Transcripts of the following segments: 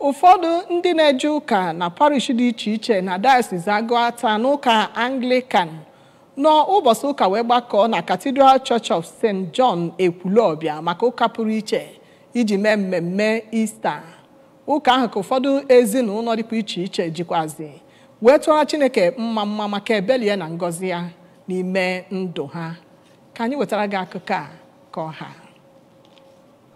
Ụfọdụ ndị na-eje ụka na parish dị iche iche na Diocese Agụata n'ụka Anglican n'ụbọchị ụka wee gbakọọ na Cathedral Church of St. John Ekwulobia maka ụka pụrụ iche iji mee mmemme Ista. Ụka ahụ ka ụfọdụ ezinụlọ dịkwa iche iche jikwazi wee tụọra Chineke mma mma maka ebelie na ngọzi ya n'ime ndụ ha. Ka anyị wetara gị akụkọ a ka ọha.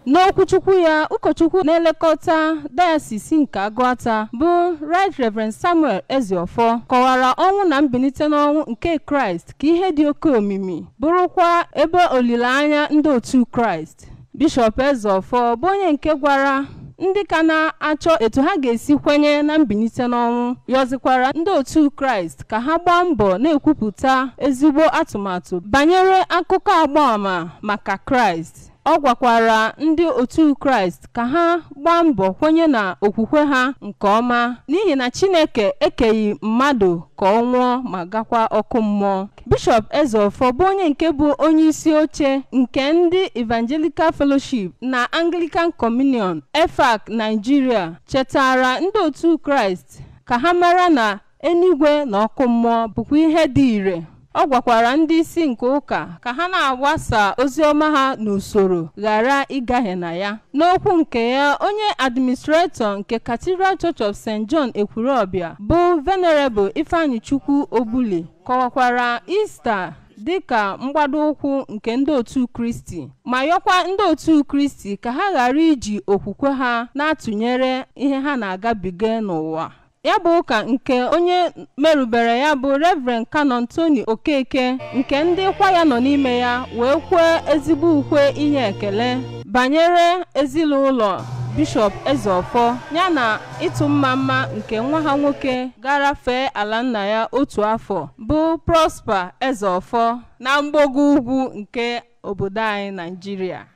N'okwuchukwu ya, ụkọchukwu na-elekọta dayọsis nke Agụata bụ Right Reverend Samuel Ezeofor kọwara ọnwụ na mbilite n'ọnwụ nke Kraịst ka ihe dị oke omimi, bụrụkwa ebe olileanya ndị otu Kraịst. Bishọp Ezeofor bụ onye nke gwara ndị ka na-achọ etu ha ga-esi kwenye na mbilite n'ọnwụ, yọzikwara ndị otu Kraịst ka ha gbaa mbọ na-ekwupụta ezigbo atụmatụ banyere akụkọ agbaama maka Kraịst. Ọ gwakwara ndị otu Kraịst ka ha gbaa mbọ kwenye na okwukwe ha nke ọma, n'ihi na Chineke ekeghị mmadụ ka ọ nwụọ ma gakwa ọkụ mmụọ. Bishọp Ezeofor bụ onye nke bụ onye isi oche nke ndị Evangelical Fellowship na Anglican Communion EFAC Nigeria chetara ndị otu Kraịst ka ha mara na eluigwe na ọkụ mmụọ bụkwa ihe dị ire. Ọ gwakwara ndị isi nke ụka ka ha na-agbasa ozi ọma ha n'usoro, ghara ịgaghị na ya. N'okwu nke ya, onye administrator nke Cathedral Church of St. John Ekwulobia bụ Venerable Ifeanyi Chukwu Ogbuli kọwakwara Ista dịka mgbado ụkwụ nke ndị otu Kristi, ma yọkwa ndị otu Kristi ka ha ghara iji okwukwe ha na-atụnyere ihe ha na-agabiga n'ụwa. Ya bụ ụka nke onye merubere ya bụ Reverend Canon Tony Okeke nke ndị kwaya nọ n'ime ya wee kwee ezigbo ukwe inye ekele banyere ezinụlọ Bishọp Ezeofor ya na ịtụ mma mma nke nwa ha nwoke gara fee ala nna ya otu afọ bụ Prosper Ezeofor na mgbago ugwu nke obodo anyị Naijiria.